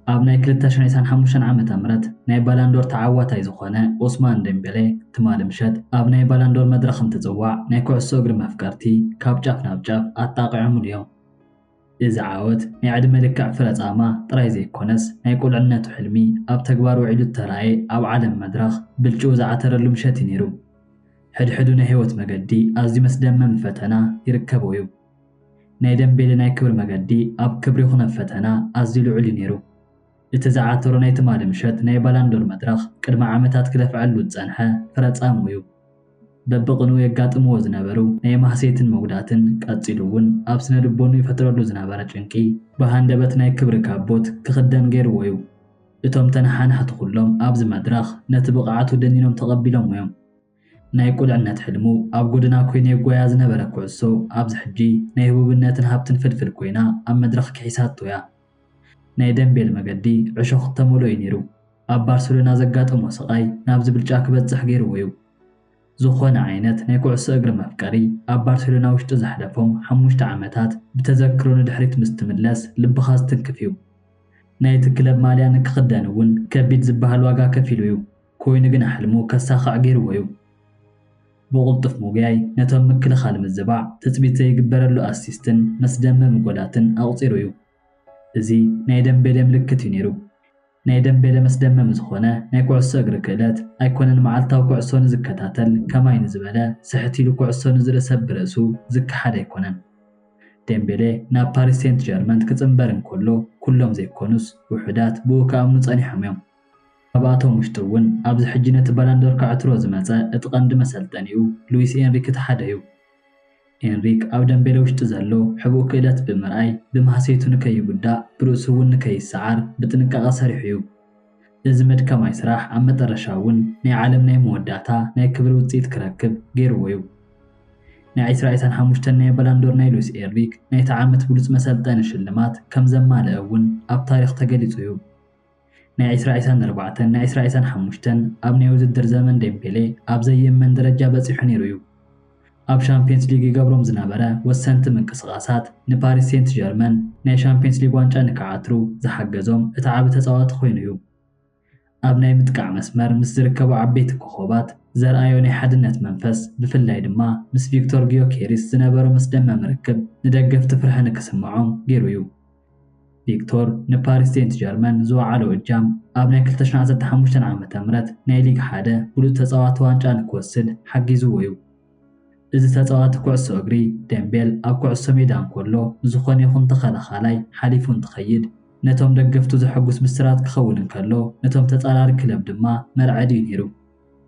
ኣብ ናይ ክልተ ሽሕን ዕስራን ሓሙሽተን ዓመተ ምህረት ናይ ባላንዶር ተዓዋታይ ዝኾነ ኦስማን ደምቤሌ ትማሊ ምሸት ኣብ ናይ ባላንዶር መድረኽ እንትጽዋዕ፣ ናይ ኩዕሶ እግሪ መፍቀርቲ ካብ ጫፍ ናብ ጫፍ ኣጣቒዖምሉ እዮም። እዚ ዓወት ናይ ዕድመ ልክዕ ፍረ ጻማ ጥራይ ዘይኮነስ፣ ናይ ቁልዕነቱ ሕልሚ ኣብ ተግባር ውዒሉ እተራእየ፣ ኣብ ዓለም መድረኽ ብልጭኡ ዝዓተረሉ ምሸት እዩ ነይሩ። ሕድሕዱ ናይ ህይወት መገዲ ኣዝዩ መስደመሚ ፈተና ይርከቦ እዩ። ናይ ደምቤለ ናይ ክብሪ መገዲ ኣብ ክብሪ ይኹን ኣብ ፈተና ኣዝዩ ልዑል እዩ ነይሩ። እቲ ዝዓተሮ ናይ ትማሊ ምሸት ናይ ባላንዶር መድረኽ ቅድሚ ዓመታት ክለፍዐሉ ዝጸንሐ ፍረ ጻሙ እዩ። በብቕንኡ የጋጥምዎ ዝነበሩ ናይ ማህሰይትን መጉዳትን ቀጺሉ እውን ኣብ ስነ ልቦኑ ይፈጥረሉ ዝነበረ ጭንቂ ብሃንደበት ናይ ክብሪ ካቦት ክኽደን ገይርዎ እዩ። እቶም ተነሓናሕቲ ኩሎም ኣብዚ መድረኽ ነቲ ብቕዓቱ ደኒኖም ተቐቢሎምዎ እዮም። ናይ ቁልዕነት ሕልሙ ኣብ ጎደና ኮይና ይጓያ ዝነበረ ኩዕሶ ኣብዚ ሕጂ ናይ ህቡብነትን ሃብትን ፍልፍል ኮይና ኣብ መድረኽ ክሒሳቶ እያ። ናይ ደምቤል መገዲ ዕሾኽ እተመልኦ እዩ ነይሩ። ኣብ ባርሴሎና ዘጋጠሞ ስቓይ ናብዚ ብልጫ ክበጽሕ ገይርዎ እዩ። ዝኾነ ዓይነት ናይ ኩዕሶ እግሪ መፍቀሪ ኣብ ባርሴሎና ውሽጢ ዘሕለፎም ሓሙሽተ ዓመታት ብተዘክሮ ንድሕሪት ምስ ትምለስ ልብኻ ዝትንክፍ እዩ። ናይቲ ክለብ ማልያ ንክኽደን እውን ከቢድ ዝበሃል ዋጋ ከፊሉ እዩ። ኮይኑ ግና ሕልሙ ከሳኽዕ ገይርዎ እዩ። ብቕልጡፍ ምጉያይ፣ ነቶም ምክልኻል ምዝባዕ፣ ትጽቢት ዘይግበረሉ ኣሲስትን መስደመሚ ጎላትን ኣቑጺሩ እዩ። እዚ ናይ ደምቤለ ምልክት እዩ ነይሩ። ናይ ደምቤለ መስደመሚ ዝኾነ ናይ ኩዕሶ እግሪ ክእለት ኣይኮነን፣ መዓልታዊ ኩዕሶ ንዝከታተል ከማይ ንዝበለ ስሕት ኢሉ ኩዕሶ ንዝርኢ ሰብ ብርእሱ ዝከሓድ ኣይኮነን። ደምቤለ ናብ ፓሪስ ሴንት ጀርመን ክጽንበር እንከሎ ኩሎም ዘይኮኑስ ውሑዳት ብኡ ክኣምኑ ጸኒሖም እዮም። ካብኣቶም ውሽጢ እውን ኣብዚ ሕጂ ነቲ ባላንዶር ከዕትሮ ዝመጸ እቲ ቀንዲ መሰልጠኒኡ ሉዊስ ኤንሪክ እቲ ሓደ እዩ። ኤንሪክ ኣብ ደምቤለ ውሽጢ ዘሎ ሕቡእ ክእለት ብምርኣይ ብማህሰይቱ ንከይጉዳእ ብርእሱ እውን ንከይሰዓር ብጥንቃቐ ሰሪሑ እዩ። እዚ መድከማይ ስራሕ ኣብ መጠረሻ እውን ናይ ዓለም ናይ መወዳእታ ናይ ክብሪ ውጽኢት ክረክብ ገይርዎ እዩ። ናይ ዕስራ ዕስራን ሓሙሽተን ናይ ባላንዶር ናይ ሉዊስ ኤንሪክ ናይቲ ዓመት ብሉጽ መሰልጠኒ ሽልማት ከም ዘማልአ እውን ኣብ ታሪኽ ተገሊጹ እዩ። ናይ ዕስራ ዕስራን ኣርባዕተን ናይ ዕስራ ዕስራን ሓሙሽተን ኣብ ናይ ውድድር ዘመን ደምቤሌ ኣብ ዘይእመን ደረጃ በጺሑ ነይሩ እዩ። ኣብ ሻምፒየንስ ሊግ ይገብሮም ዝነበረ ወሰንቲ ምንቅስቓሳት ንፓሪስ ሴንት ጀርመን ናይ ሻምፒየንስ ሊግ ዋንጫ ንክዓትሩ ዝሓገዞም እቲ ዓቢ ተጻዋቲ ኮይኑ እዩ። ኣብ ናይ ምጥቃዕ መስመር ምስ ዝርከቡ ዓበይቲ ኮኾባት ዘርኣዮ ናይ ሓድነት መንፈስ፣ ብፍላይ ድማ ምስ ቪክቶር ጊዮኬሪስ ዝነበሮ መስደመሚ ርክብ ንደገፍቲ ፍርሒ ንክስምዖም ገይሩ እዩ። ቪክቶር ንፓሪስ ሴንት ጀርመን ዝወዓሎ እጃም ኣብ ናይ ክልተ ሽሕን ዓሰርተ ሓሙሽተን ዓመተ ምህረት ናይ ሊግ ሓደ ብሉጽ ተጻዋቲ ዋንጫ ንክወስድ ሓጊዝዎ እዩ። እዚ ተጻዋቲ ኩዕሶ እግሪ ደምቤል ኣብ ኩዕሶ ሜዳ እንከሎ ንዝኾነ ይኹን ተኸላኻላይ ሓሊፉ እንትኸይድ ነቶም ደገፍቱ ዘሐጉስ ብስራት ክኸውን እንከሎ ነቶም ተጻራሪ ክለብ ድማ መርዓዲ እዩ ነይሩ።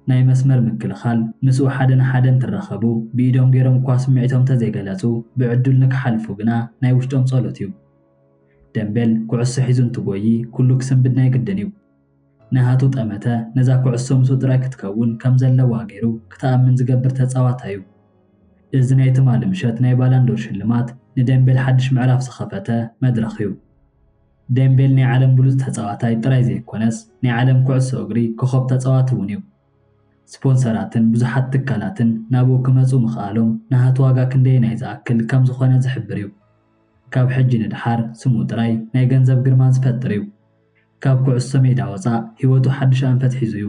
ናይ መስመር ምክልኻል ምስኡ ሓደ ንሓደ እንትራኸቡ ብኢዶም ገይሮም እኳ ስምዒቶም እንተዘይገለጹ ብዕዱል ንክሓልፉ ግና ናይ ውሽጦም ጸሎት እዩ። ደምቤል ኩዕሶ ሒዙ እንትጎዪ ኩሉ ክስንብድ ናይ ግድን እዩ። ናሃቱ ጠመተ ነዛ ኩዕሶ ምስኡ ጥራይ ክትከውን ከም ዘለዋ ገይሩ ክትኣምን ዝገብር ተጻዋታይ እዩ። እዚ ናይ ትማሊ ምሸት ናይ ባላንዶር ሽልማት ንደምቤል ሓድሽ ምዕራፍ ዝኸፈተ መድረኽ እዩ። ደምቤል ናይ ዓለም ብሉጽ ተጻዋታይ ጥራይ ዘይኮነስ ናይ ዓለም ኩዕሶ እግሪ ኮኸብ ተጻዋቲ እውን እዩ። ስፖንሰራትን ብዙሓት ትካላትን ናብኡ ክመጹ ምኽኣሎም ናሃቱ ዋጋ ክንደየናይ ዝኣክል ከም ዝኾነ ዝሕብር እዩ። ካብ ሕጂ ንድሓር ስሙ ጥራይ ናይ ገንዘብ ግርማ ዝፈጥር እዩ። ካብ ኩዕሶ ሜዳ ወጻእ ህይወቱ ሓድሽ ኣንፈት ሒዙ እዩ።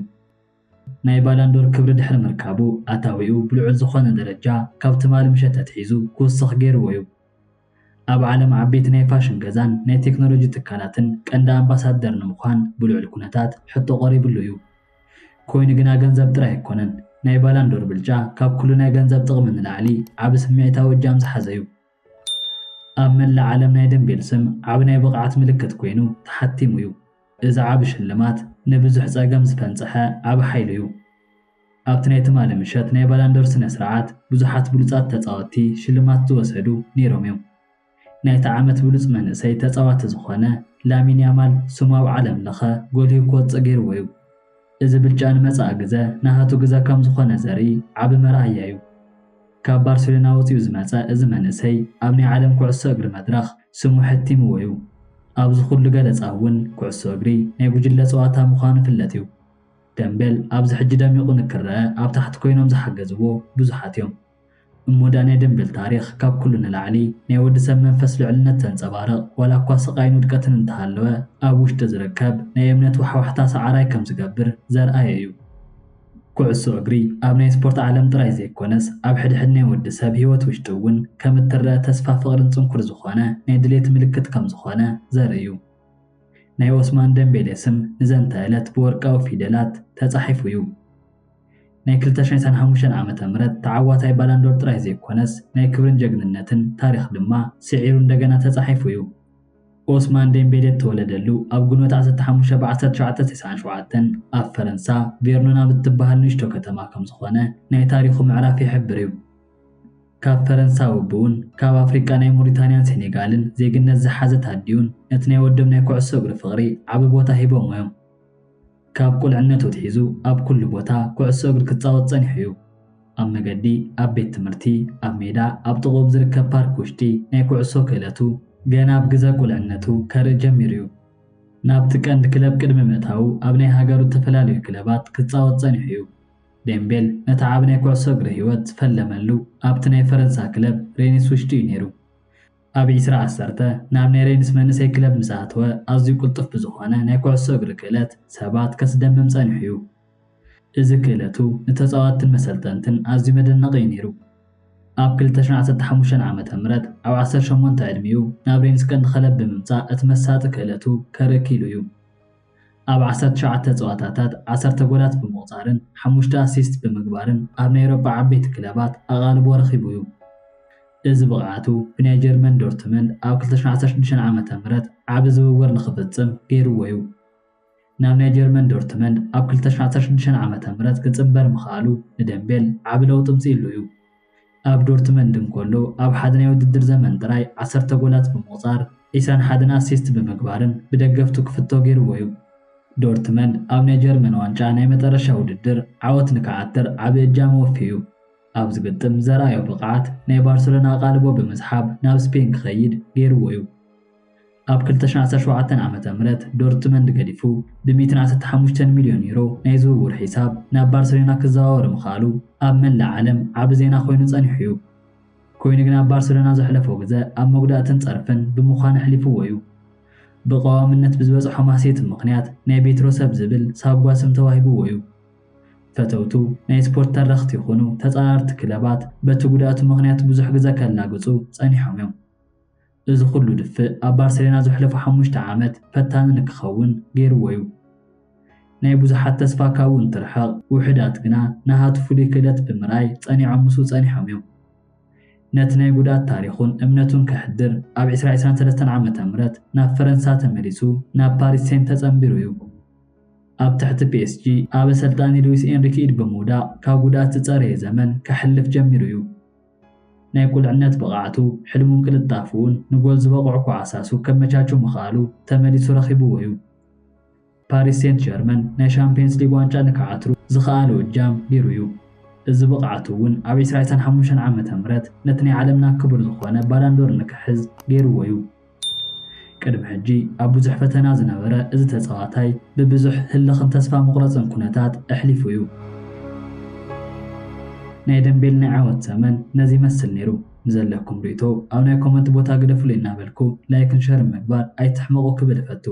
ናይ ባላንዶር ክብሪ ድሕሪ ምርካቡ ኣታዊኡ ብልዑል ዝኾነ ደረጃ ካብ ትማሊ ምሸት ኣትሒዙ ክውስኽ ገይርዎ እዩ። ኣብ ዓለም ዓበይቲ ናይ ፋሽን ገዛን ናይ ቴክኖሎጂ ትካላትን ቀንዲ ኣምባሳደር ንምዃን ብልዑል ኩነታት ሕቶ ቀሪብሉ እዩ። ኮይኑ ግና ገንዘብ ጥራይ ኣይኮነን። ናይ ባላንዶር ብልጫ ካብ ኩሉ ናይ ገንዘብ ጥቕሚ ንላዕሊ ዓቢ ስምዒታዊ እጃም ዝሓዘ እዩ። ኣብ መላእ ዓለም ናይ ደምቤል ስም ዓቢ ናይ ብቕዓት ምልክት ኮይኑ ተሓቲሙ እዩ። እዚ ዓቢ ሽልማት ንብዙሕ ጸገም ዝፈንጸሐ ዓቢ ሓይሊ እዩ። ኣብቲ ናይ ትማሊ ምሸት ናይ ባላንዶር ስነ ስርዓት ብዙሓት ብሉጻት ተጻወትቲ ሽልማት ዝወሰዱ ነይሮም እዮም። ናይቲ ዓመት ብሉጽ መንእሰይ ተጻዋቲ ዝኾነ ላሚን ያማል ስሙ ኣብ ዓለም ለኸ ጎሊሁ ክወጽእ ገይርዎ እዩ። እዚ ብልጫ ንመጻኢ ግዘ ናሃቱ ግዘ ከም ዝኾነ ዘርኢ ዓቢ መርኣያ እዩ። ካብ ባርሴሎና ወጺኡ ዝመጸ እዚ መንእሰይ ኣብ ናይ ዓለም ኩዕሶ እግሪ መድረኽ ስሙ ሕቲምዎ እዩ። ኣብዚ ኩሉ ገለጻ እውን ኩዕሶ እግሪ ናይ ጉጅለ ጸዋታ ምዃኑ ይፍለጥ እዩ። ደምቤል ኣብዚ ሕጂ ደሚቑ ንክረአ ኣብ ታሕቲ ኮይኖም ዝሓገዝዎ ብዙሓት እዮም። እሞ ዳ ናይ ደምቤል ታሪኽ ካብ ኩሉ ንላዕሊ ናይ ወዲ ሰብ መንፈስ ልዕልነት ዘንጸባርቕ፣ ዋላ እኳ ስቓይን ውድቀትን እንተሃለወ፣ ኣብ ውሽጢ ዝርከብ ናይ እምነት ዋሕዋሕታ ሰዓራይ ከም ዝገብር ዘርኣየ እዩ። ኩዕሶ እግሪ ኣብ ናይ ስፖርት ዓለም ጥራይ ዘይኮነስ፣ ኣብ ሕድሕድ ናይ ወዲ ሰብ ህይወት ውሽጢ እውን ከም እትረአ ተስፋ ፍቕርን ጽንኩር ዝኾነ ናይ ድሌት ምልክት ከም ዝኾነ ዘርኢ እዩ። ናይ ኦስማን ደምቤሌ ስም ንዘንታ ዕለት ብወርቃዊ ፊደላት ተጻሒፉ እዩ። ናይ ክልተ ሽሕን ዕስራን ሓሙሽተን ዓመተ ምህረት ተዓዋታይ ባላንዶር ጥራይ ዘይኮነስ፣ ናይ ክብርን ጀግንነትን ታሪኽ ድማ ስዒሩ እንደገና ተጻሒፉ እዩ። ኦስማን ደምቤሌ እተወለደሉ ኣብ ግንቦት ዓሰርተ ሓሙሽተ ብ ዓሰርተ ትሽዓተ ስሳን ሸውዓተን ኣብ ፈረንሳ ቬርኖን ኣብ እትበሃል ንእሽቶ ከተማ ከም ዝኾነ ናይ ታሪኹ ምዕራፍ ይሕብር እዩ። ካብ ፈረንሳ ወብኡን ካብ ኣፍሪቃ ናይ ሞሪታንያን ሴኔጋልን ዜግነት ዝሓዘ ታዲዩን ነቲ ናይ ወዶም ናይ ኩዕሶ እግሪ ፍቕሪ ዓቢ ቦታ ሂቦምዎ እዮም። ካብ ቁልዕነቱ ኣትሒዙ ኣብ ኩሉ ቦታ ኩዕሶ እግሪ ክጻወት ጸኒሑ እዩ። ኣብ መገዲ፣ ኣብ ቤት ትምህርቲ፣ ኣብ ሜዳ፣ ኣብ ጥቕኡ ኣብ ዝርከብ ፓርክ ውሽጢ ናይ ኩዕሶ ክእለቱ ገና ኣብ ግዘ ቁልዕነቱ ከርኢ ጀሚሩ እዩ። ናብቲ ቀንዲ ክለብ ቅድሚ ምእታዉ ኣብ ናይ ሃገሩ እተፈላለዩ ክለባት ክጻወት ጸኒሑ እዩ። ደምቤል ነቲ ዓቢ ናይ ኩዕሶ እግሪ ህይወት ዝፈለመሉ ኣብቲ ናይ ፈረንሳ ክለብ ሬኒስ ውሽጢ እዩ ነይሩ። ኣብ ዒስራ ዓሰርተ ናብ ናይ ሬኒስ መንእሰይ ክለብ ምስ ኣተወ ኣዝዩ ቅልጡፍ ብዝኾነ ናይ ኩዕሶ እግሪ ክእለት ሰባት ከስደምም ጸኒሑ እዩ። እዚ ክእለቱ ንተጻወትትን መሰልጠንትን ኣዝዩ መደነቒ እዩ ነይሩ። ኣብ ክልተ ሽሕን ዓሰርተ ሓሙሽተን ዓመተ ምህረት ኣብ ዓሰርተ ሸሞንተ ዕድሚኡ ናብ ሬኒስ ቀንዲ ክለብ ብምምጻእ እቲ መሳጢ ክእለቱ ከርኢ ክኢሉ እዩ። ኣብ ዓሰርተ ትሽዓተ ጸዋታታት ዓሰርተ ጎላት ብምቑጻርን ሓሙሽተ ኣሲስት ብምግባርን ኣብ ናይ ኤውሮጳ ዓበይቲ ክለባት ኣቓልቦ ረኺቡ እዩ። እዚ ብቕዓቱ ብናይ ጀርመን ዶርትመንድ ኣብ ክልተ ሽሕን ዓሰርተ ሽዱሽተን ዓመተ ምህረት ዓቢ ዝውውር ንኽፍጽም ገይርዎ እዩ። ናብ ናይ ጀርመን ዶርትመንድ ኣብ ክልተ ሽሕን ዓሰርተ ሽዱሽተን ዓመተ ምህረት ክጽንበር ምኽኣሉ ንደምቤል ዓቢ ለውጢ ኣምጺእሉ እዩ። ኣብ ዶርትመንድ እንከሎ ኣብ ሓደ ናይ ውድድር ዘመን ጥራይ ዓሰርተ ጎላት ብምቑጻር ዒስራን ሓደን ኣሲስት ብምግባርን ብደገፍቱ ክፍቶ ገይርዎ እዩ። ዶርትመንድ ኣብ ናይ ጀርመን ዋንጫ ናይ መጠረሻ ውድድር ዓወት ንክዓትር ዓቢ እጃም ኣወፍዩ እዩ። ኣብዚ ግጥም ዘርኣዮ ብቕዓት ናይ ባርሰሎና ኣቓልቦ ብምስሓብ ናብ ስፔን ክኸይድ ገይርዎ እዩ። ኣብ ክልተ ሽሕን ዓሰርተ ሸውዓተን ዓመተ ምህረት ዶርትመንድ ገዲፉ ብ ሚእትን ዓሰርተ ሓሙሽተን ሚልዮን ዩሮ ናይ ዝውውር ሒሳብ ናብ ባርሰሎና ክዘዋወር ምኽኣሉ ኣብ መላእ ዓለም ዓቢ ዜና ኮይኑ ጸኒሑ እዩ። ኮይኑ ግና ኣብ ባርሰሎና ዘሕለፎ ግዘ ኣብ መጉዳእትን ጸርፍን ብምዃን ኣሕሊፍዎ እዩ። ብቐዋምነት ብዝበጽሖ ማህሰይቲ ምኽንያት ናይ ቤትሮ ሰብ ዝብል ሳጓ ስም ተዋሂብዎ እዩ። ፈተውቱ ናይ ስፖርት ተረኽቲ ይኹኑ ተጻረርቲ ክለባት በቲ ጉድኣቱ ምኽንያት ብዙሕ ግዘ ከላግጹ ጸኒሖም እዮም። እዚ ኩሉ ድፍእ ኣብ ባርሴሎና ዘሕለፎ ሓሙሽተ ዓመት ፈታኒ ንክኸውን ገይርዎ እዩ። ናይ ብዙሓት ተስፋ ካብኡ እንትርሕቕ፣ ውሑዳት ግና ናሃቱ ፍሉይ ክእለት ብምርኣይ ጸኒዖም ምስኡ ጸኒሖም እዮም። ነቲ ናይ ጉድኣት ታሪኹን እምነቱን ከሕድር ኣብ ዕስራ ዕስራን ሰለስተን ዓመተ ምህረት ናብ ፈረንሳ ተመሊሱ ናብ ፓሪስ ሴንት ተጸንቢሩ እዩ። ኣብ ትሕቲ ፒ ኤስ ጂ ኣብ ኣሰልጣኒ ሉዊስ ኤንሪኪ ኢድ ብምውዳቕ ካብ ጉድኣት ዝጸረየ ዘመን ከሕልፍ ጀሚሩ እዩ። ናይ ቁልዕነት ብቕዓቱ፣ ሕልሙን ቅልጣፍኡን ንጎል ዝበቕዑ ኳዕሳሱ ከመቻቹ ምኽኣሉ ተመሊሱ ረኺብዎ እዩ። ፓሪስ ሴንት ጀርመን ናይ ሻምፒየንስ ሊግ ዋንጫ ንክዓትሩ ዝኸኣሉ እጃም ገይሩ እዩ። እዚ ብቕዓቱ እውን ኣብ ዕስራ ዕስራን ሓሙሽተን ዓመተ ምህረት ነቲ ናይ ዓለምና ክቡር ዝኾነ ባላንዶር ንክሕዝ ገይርዎ እዩ። ቅድሚ ሕጂ ኣብ ብዙሕ ፈተና ዝነበረ እዚ ተጻዋታይ ብብዙሕ ህልኽን ተስፋ ምቑረጽን ኩነታት ኣሕሊፉ እዩ። ናይ ደምቤል ናይ ዓወት ዘመን ነዚ ይመስል ነይሩ። ንዘለኩም ርእይቶ ኣብ ናይ ኮመንት ቦታ ግደፉለይ እናበልኩ ላይክን ሸርን ምግባር ኣይትሕመቑ ክብል እፈቱ።